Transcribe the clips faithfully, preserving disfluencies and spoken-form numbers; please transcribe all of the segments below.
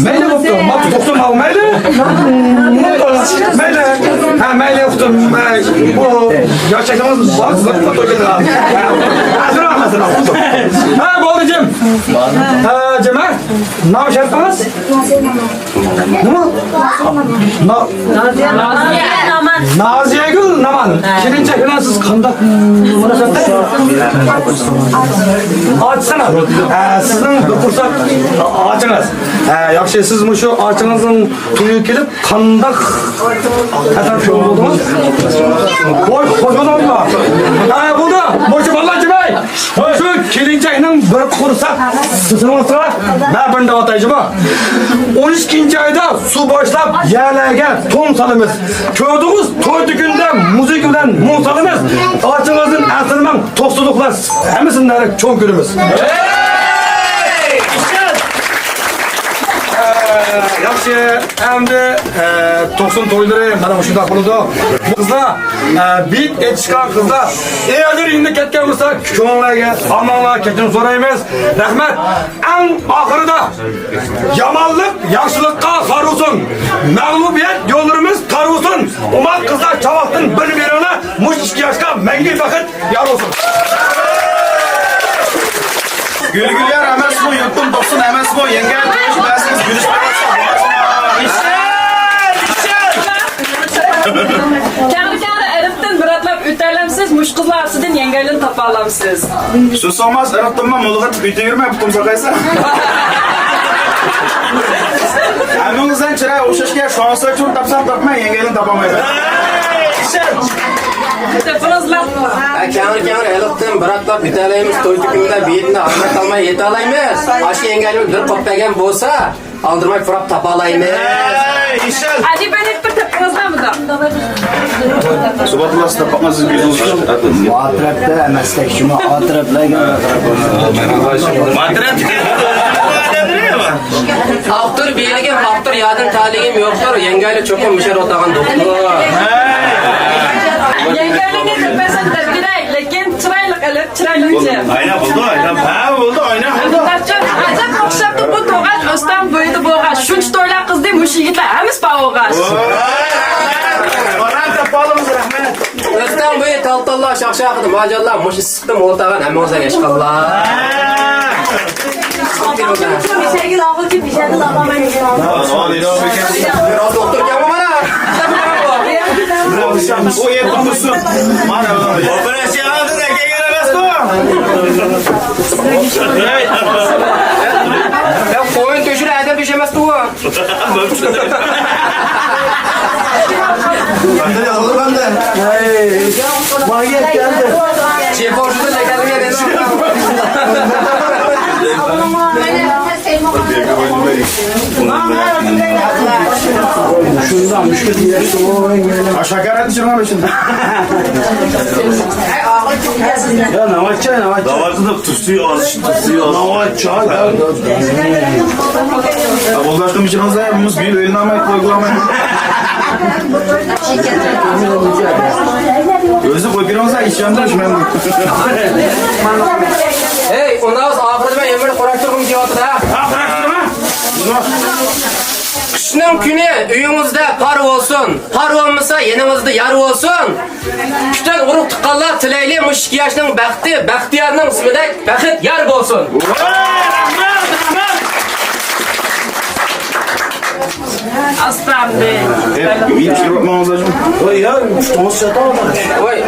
مەيلى، بوپتۇ. ماڭا توختىما، مەيلى. مەيلى. ھە، مەيلى، ئۇقتۇم. بۇ ياشايدىغان بار، بىر توي كېتىدىغان. ھە، بولدى، جىم. ھە، جىم، ھە. نام شەرتىڭىز؟ نېمە؟ نا-، نازىيەگۈل نامان. كېلىنچەك بىلەن سىز قانداق مۇناسىۋەتتە؟ ئاچسىڭىز. ھە، سىزنىڭ بىر قورساق ئاچىڭىز. ھە، ياخشى، سىز مۇشۇ ئاچىڭىزنىڭ تويىغا كېلىپ قانداق تەسەددۇ بولدىڭىز؟ ۋاي، قوزغىدىڭىزمۇ؟ ھە، بولدى. مۇشۇ بالىلار جىمەي. شۇ كېلىنچەكنىڭ بىر قورساق سىزىڭىزغا مەن بىرنى دەۋاتايچۇما؟ ئون ئىككىنچى ئايدا سۇ باشلاپ يەرلەرگە تۇڭ سالىمىز. كۆردىڭىز، توي دۈكىنىدە مۇزىكا بىلەن مۇڭ سالىمىز. ئاچىڭىزدىن ئەنسىرىمەڭ، توقسۇنلۇقلار ھەممىسىنى نەرەك چوڭ كۆرىمىز. ياخشى، ئەمدى، ئە، توقسۇن تويلىرى مانا مۇشۇنداق بولىدۇ. قىزلار، ئە، بېيىت ئېيتىشقان قىزلار، ئېغىر يېنىدا كەتكەن بولسا، كۆڭۈللەرگە ئالماڭلار، كەچۈرۈم سورايمىز. رەھمەت. ئەڭ ئاخىرىدا يامانلىق ياخشىلىققا خار بولسۇن، مەغلۇبىيەت يوللىرىمىز تار بولسۇن. ئوماق قىزلار، چاۋاقتىن بىرنى بېرىڭلار، مۇشۇ ئىككى ياشقا مەڭگۈ بەخت يار بولسۇن. گۈلگۈل يار ئەمەسمۇ، يۇرتۇم توقسۇن ئەمەسمۇ، يەڭگە تويۇش بەرسىڭىز، گۈلۈش بەرسىڭىز. كەڭرى-كەڭرى ئېرىقتىن بىر ئاتلاپ ئۆتەلەمسىز؟ مۇشۇ قىزلار ئاستىدىن يەڭگەيلىنى تاپالامسىز؟ سۇ سوڭماس ئېرىقتىنمۇ مۇلغىتىپ ئۆتۈۋېرىمەن، پۇتۇم ساقايسا. ھەممىڭىزدىن چىراي ئوخشاش گەپ، شۇڭا سۆچۈن تاپسام تاپماي، يەڭگەيلىنى تاپالمايمەن. ھە، كەڭرى-كەڭرى ئېرىقتىن بىر ئاتلاپ ئۆتەلەيمىز، توي تۈكۈمدە بېيىتنى ئارماي قالماي يېتەلەيمىز. ئاشۇ يەڭگەيلىنى بىر قوپ بەرگەن بولسا، ئالدىرىماي پۇراپ تاپالايمىز. ئەي، ئىشەن. ئەجەب بىر تېپىڭىزمۇ؟ سۇبھاناللا، سىز تاپماقمۇ سىز كۆزىڭىز. ئا تەرەپتە ئەمەستەك، شۇڭا ئا تەرەپلەرگە. ئا تەرەپتە. ئاختۇر بىلىگىم، ئاختۇر يادىن تالىيىم يوقتۇر. يەڭگەيلى چوقۇم مۇشۇ يەردە ئولتۇرغان دوختۇر. يەڭگەيلىنى دەپ بەرسەم دەپ بېرەي، لېكىن چىرايلىق ئېلىپ، چىرايلىق جىق. ئاينا بولدى، ئاينا. ھە، بولدى، ئاينا بولدى. ئەجەب ئوخشاپتۇ بۇ توغاچ ئۆستەڭ بويىدا بولغاچ. شۇنچە تويلار قىزدى، مۇشۇ يىگىتلەر ھەممىسى بار بولغاچ. ئۆستەڭ بويى تال-تاللار، شاخ-شاخىدا ماجانلار، مۇشۇ ئىسسىقتىن ئولتۇرغان ھەممىڭىزگە ياشقانلار. بىر دوختۇر كەلمە مانا. بۇ يەردە تۇرسۇن. مانا. ئوپېراتسىيە ئالدىدا كەلگەن ئەمەستۇ. يا قويۇن تۆشۈر ئادەم تۆشەمەستۇ. شىپا شۇدا لەگەلگەن. شۇنداق مۈشكۈل. شاكارات چىرمام شۇنداق. يا ناۋاچچا، ناۋاچچا. ناۋاچچا تۇزى ئاز، تۇزى ئاز. ناۋاچچا. بولداشتىن بىچىرىڭىزدا مۇز بىل ئۆيلىنەلمەي قويغۇلامەن. ئۆزى قويۇپ بېرىڭىزدا ئىچەمدە شۇمەن. ھەي، ئۇنداق ئاخىرىدا مەن يەنە بىر قوراق تۇرغۇم كېلىۋاتىدۇ. قىشنىڭ كۈنى ئۆيىڭىزدە قار بولسۇن، قار بولمىسا يېنىڭىزدا يار بولسۇن. پۈتۈن ئۇرۇق تۇغقانلار تىلەيلى مۇشۇ ئىككى ياشنىڭ بەختى، بەختىيارنىڭ ئىسمىدەك بەخت يار بولسۇن. ئاستاندى. ۋاي يا، توڭۇز چاتاق. ۋاي،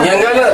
يەڭگەلە.